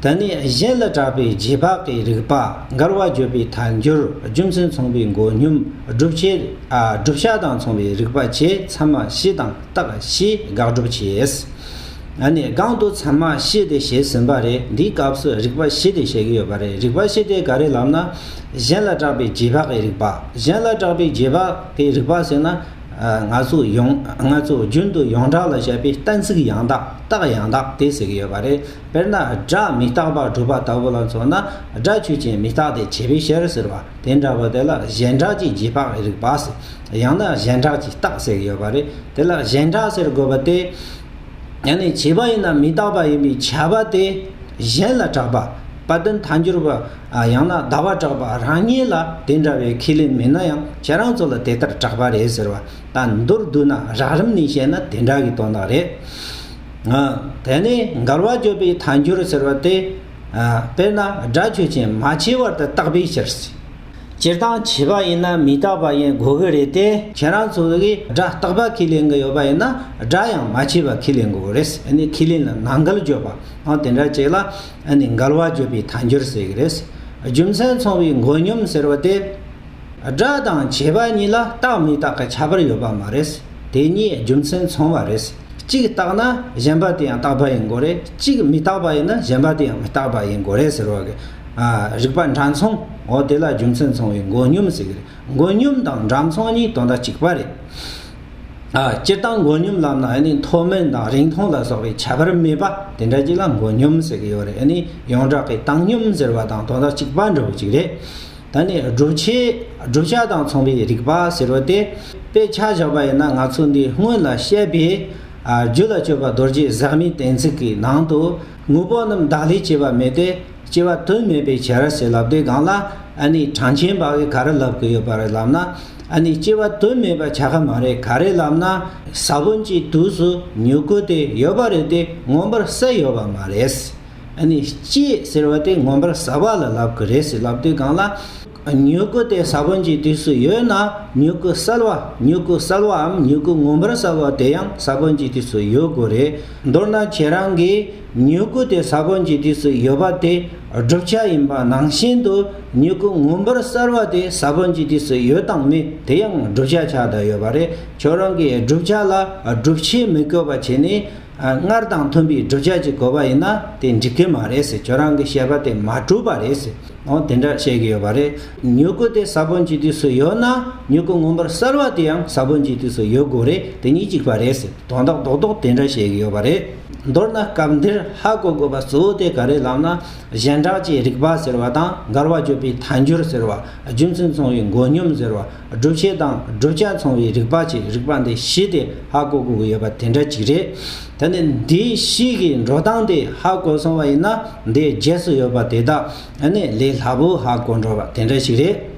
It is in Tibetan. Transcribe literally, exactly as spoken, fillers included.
དེ་ནས་གཞན་ལ་གྲགས་པའི་རྗེས་དཔག་གི་རིགས་པ། འགལ་བ་བརྗོད་པའི་ཐལ་འགྱུར། རྒྱུ་མཚན་མཚུངས་པའི་མགོ་སྙོམས། སྒྲུབ་བྱེད། ཨ། བསྒྲུབ་བྱ་དང་མཚུངས་པའི་རིགས་པ་བཅས་ཚད་མ་བཞི་དང་རྟགས་བཞི་དགག་སྒྲུབ་བྱས། ཨ་ནི་གོང་དུ་ཚད་མ་བཞི་དེ་བཤད་ཟིན་པ་རེད། འདིའི་སྐབས་སུ་རིགས་པ་བཞི་དེ་བཤད་ཀྱི་ཡོད་པ་རེད། རིགས་པ་བཞི་དེ་ག་རེ་ལབ་ན། གཞན་ལ་གྲགས་པའི་རྗེས་དཔག་གི་རིགས་པ། གཞན་ལ་གྲགས་པའི་རྗེས་དཔག་གི་རིགས་པ་ཟེར་ན། ཨ། ང་ཚོ་ཡོངས། ང་ཚོ་རྒྱུན་དུ་ཡོངས་གྲགས་ལ་བཤད་པའི་གཏན་ཚིགས་ཡང་དག་རྟགས་ཡང་དག་དེ་ཟེར་གྱི་ཡོད་པ་རེད། དཔེར་ན་སྒྲ་མི་རྟག་པ་སྒྲུབ་པ་ལྟ་བུ་ལ་མཚོན་ན། སྒྲ་ཆོས་ཅན། མི་རྟག་སྟེ་བྱས་པའི་ཕྱིར་ཟེར་བ་དེ་འདྲ་བ་དེ་ལ་གཞན་གྲགས་ཀྱི་རྗེས་དཔག་གི་རིགས་པ་ཟེར། ཡང་ན་གཞན་གྲགས་ཀྱི་རྟགས་ཟེར་གྱི་ཡོད་པ་རེད། དེ་ལ་གཞན་གྲགས་ཟེར་དགོས་པ་དེ། ཡང་ན་བྱས་པ་ཡིན་ན་མི་རྟག་པ་ཡིན་པའི་ཁྱབ་པ་དེ་གཞན་ལ་གྲགས་པ། དཔལ་ལྡན་ཐལ་འགྱུར་བ། ཨ། ཡང་ན་ཟླ་བ་གྲགས་པ་རང་ཉིད་ལ་དེ་འདྲ་བའི་ཁས་ལེན་མེད་ན་ཡང་ཁྱེད་རང་ཚོ་ལ་དེ་ལྟར་གྲགས་པ་རེད་ཟེར་བ། ད་མདོར་བསྡུས་ན་རགས་རིམ་ནས་བཤད་ན་དེ་འདྲ་གི་དོན་དག་རེད། ཨ། དེ་ནས་འགལ་བ་བརྗོད་པའི་ཐལ་འགྱུར་ཟེར་བ་དེ། ཨ། དཔེར་ན་སྒྲ་ཆོས་ཅན། མ་བྱས་པར་དུ་བཏགས་པའི་ཕྱིར་ཟེར། སྤྱིར་བཏང་བྱས་པ་ཡིན་ན་མི་རྟག་པ་ཡིན་དགོས་ཀྱི་རེད་དེ། ཁྱེད་རང་ཚོ་གིས་སྒྲ་རྟག་པ་ཁས་ལེན་གྱི་ཡོད་པ་ཡིན་ན། སྒྲ་ཡང་མ་བྱས་པ་ཁས་ལེན་དགོས་ཀྱི་རེད། ཨ་ནི་ཁས་ལེན་ལ་ནང་འགལ་བརྗོད་པ། ཨང་། དེ་འདྲ་བྱས་ལ། ཨ་ནི་འགལ་བ་བརྗོད་པའི་ཐལ་འགྱུར་ཟེར་གྱི་རེད། རྒྱུ་མཚན་མཚུངས་པའི་མགོ་སྙོམས་ཟེར་བ་དེ། སྒྲ་དང་བྱས་པ་གཉིས་ལ་རྟག་མི་རྟག་གི་ཁྱད་པར་ཡོད་པ་མ་རེད། དེ་གཉིས་རྒྱུ་མཚན་མཚུངས་པ་རེད། གཅིག་རྟག་ན་གཞན་པ་དེ་ཡང་རྟག་པ་ཡིན་དགོས་རེད། གཅིག་མི་རྟག་པ་ཡིན་ན་གཞན་པ་དེ་ཡང་མི་རྟག་པ་ཡིན་དགོས་རེད་ཟེར་བ་གི། ཨ། རིགས་པ་འདྲ་མཚུངས། འོ་དེ་ལ་རྒྱུ་མཚན་མཚུངས་པའི་མགོ་སྙོམས་ཟེར་གི་རེད། མགོ་སྙོམས་དང་འདྲ་མཚུངས་གཉིས་དོན་དག་གཅིག་པ་རེད། ཨ། སྤྱིར་བཏང་མགོ་སྙོམས་ལབ་ན་ཨ་ནི་མཐོ་དམན་དང་རིང་ཐུང་ལ་སོགས་པའི་ཁྱད་པར་མེད་པ་དེ་འདྲ་ཅིག་ལ་མགོ་སྙོམས་ཟེར་གི་ཡོད་རེད། ཨ་ནི་ཡོངས་གྲགས་ཀྱི་བཏང་སྙོམས་ཟེར་བ་དང་དོན་དག་གཅིག་པ་འདྲ་བོ་ཅིག་རེད། ད་ནི་སྒྲུབ་བྱེད། བསྒྲུབ་བྱ་དང་མཚུངས་པའི་རིགས་པ་ཟེར་བ་དེ། དཔེ་ཆ་བཞག་པ་ཡིན་ན་ང་ཚོ་འདི་སྔོན་ལ་བཤད་པའི། ཨ། རྒྱུད་ལ་སྤྱོད་པ་རྡོ་རྗེ་ཟག་མེད་གཏན་ཚིགས་ཀྱི་ནང་དུ། དངོས་པོ་རྣམས་བདག་ལས་སྐྱེ་བ་མེད་དེ། སྐྱེ་བ་དོན་མེད་པའི་ཕྱིར་ཟེར་ལབ་དུས་སྒང་ལ། ཨ་ནི་གྲངས་ཅན་པ་གིས་ག་རེ་ལབ་ཀྱི་ཡོད་པ་རེད་ལབ་ན། ཨ་ནི་སྐྱེ་བ་དོན་མེད་པ་ཆགས་ཀྱི་མ་རེད། ག་རེ་ལབ་ན། ས་བོན་གྱི་དུས་སུ་མྱུ་གུ་དེ་ཡོད་པ་རེད་དེ། མངོན་པར་གསལ་ཡོད་པ་མ་རེད། ཨ་ནི་སྐྱེ་ཟེར་བ་དེ་མངོན་པར་གསལ་བ་ལ་ལབ་ཀྱི་རེད་ཟེར་ལབ་དུས་སྒང་ལ། མྱུ་གུ་དེ་ས་བོན་གྱི་དུས་སུ་ཡོད་ན། མྱུ་གུ་གསལ་བ། མྱུ་གུ་གསལ་བའམ་མྱུ་གུ་མངོན་པར་གསལ་བ་དེ་ཡང་ས་བོན་གྱི་དུས་སུ་ཡོད་དགོས་རེད། མདོར་ན་ཁྱེད་རང་གིས་མྱུ་གུ་དེ་ས་བོན་གྱི་དུས་སུ་ཡོད་པ་དེ་བསྒྲུབ་བྱ་ཡིན་པ་ནང་བཞིན་དུ། མྱུ་གུ་མངོན་པར་གསལ་བ་དེ་ས་བོན་གྱི་དུས་སུ་ཡོད་དང་མེད་དེ་ཡང་བསྒྲུབ་བྱ་ཆགས་བསྡད་ཡོད་པ་རེད། ཁྱོད་རང་གིས་བསྒྲུབ་བྱ་ལ་སྒྲུབ་བྱེད་མི་དགོས་པ་བྱས་ནས། ཨ། སྔར་དང་མཐུན་པའི་བསྒྲུབ་བྱ་ཅིག་དགོས་པ་ཡིན་ན་དེ་འགྲིག་གི་མ་རེད་ཟེར། ཁྱོད་རང་གི་བཤད་པ་དེ་མ་གྲུབ་པ་རེད་ཟེར། འོ་དེ་འདྲ་བཤད་ཀྱི་ཡོད་པ་རེད། མྱུ་གུ་དེ་ས་བོན་གྱི་དུས་སུ་ཡོད་ན། མྱུ་གུ་མངོན་པར་གསལ་བ་དེ་ཡང་ས་བོན་གྱི་དུས་སུ་ཡོད་དགོས་རེད། དེ་གཉིས་གཅིག་པ་རེད་ཟེར། དོན་དག་རྡོག་རྡོག་དེ་འདྲ་བཤད་ཀྱི་ཡོད་པ་རེད། མདོར་ན་སྐབས་འདིར་ཧ་གོ་དགོས་པ་གཙོ་བོ་དེ་ག་རེ་ལབ་ན། གཞན་གྲགས་ཀྱི་རིགས་པ་ཟེར་བ་དང་། འགལ་བ་བརྗོད་པའི་ཐལ་འགྱུར་ཟེར་བ། རྒྱུ་མཚན་མཚུངས་པའི་མགོ་སྙོམས་ཟེར་བ། སྒྲུབ་བྱེད་དང་བསྒྲུབ་བྱ་མཚུངས་པའི་རིགས་པ་བཅས། རིགས་པ་འདི་བཞི་དེ་ཧ་གོ་དགོས་ཀྱི་ཡོད་པ་དེ་འདྲ་ཅིག་རེད། ད་ནི་འདིའི་བཞི་གི་འགྲོ་སྟངས་དེ་ཧ་གོ་སོང་བ་ཡིན་ན། འདིའི་རྗེས་སུ་ཡོད་པ་དེ་དག་ཨ་ནི་ལས་སླ་པོ་ཧ་གོ་འགྲོ་བ་དེ་འདྲ་ཞིག་རེད།